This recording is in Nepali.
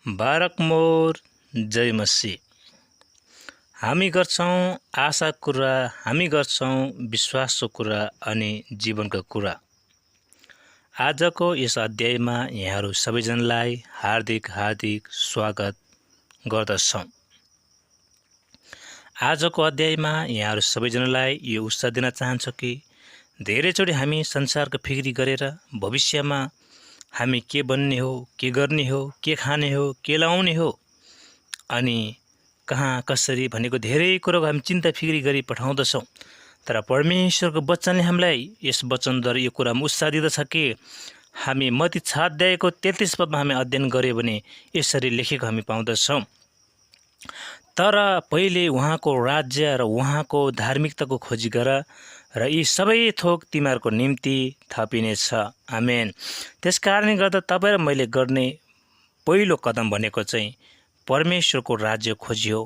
बारक मोर जय मसी। हामी गर्छौं आशाको कुरा, हामी गर्छौं विश्वासको कुरा अनि जीवनको कुरा। आजको यस अध्यायमा यहाँहरू सबैजनालाई हार्दिक स्वागत गर्दछौं। आजको अध्यायमा यहाँहरू सबैजनालाई यो उत्साह दिन चाहन्छु कि धेरैचोटि हामी संसारको फिक्री गरेर भविष्यमा हामी के बन्ने हो, के गर्ने हो, के खाने हो, के लाउने हो अनि कहाँ कसरी भनेको धेरै कुरोको हामी चिन्ता फिक्री गरी पठाउँदछौँ। तर परमेश्वरको वचनले हामीलाई यस वचनद्वारा यो कुरामा उत्साह दिँदछ कि हामी मत्ती 6 अध्यायको 33 पदमा हामी अध्ययन गर्यो भने यसरी लेखेको हामी पाउँदछौँ। तर पहिले उहाँको राज्य र उहाँको धार्मिकताको खोजी गर र यी सबै थोक तिमीहरूको निम्ति थपिनेछ। आमेन। त्यसकारणले गर्दा तपाईँ र मैले गर्ने पहिलो कदम भनेको चाहिँ परमेश्वरको राज्य खोजी हो,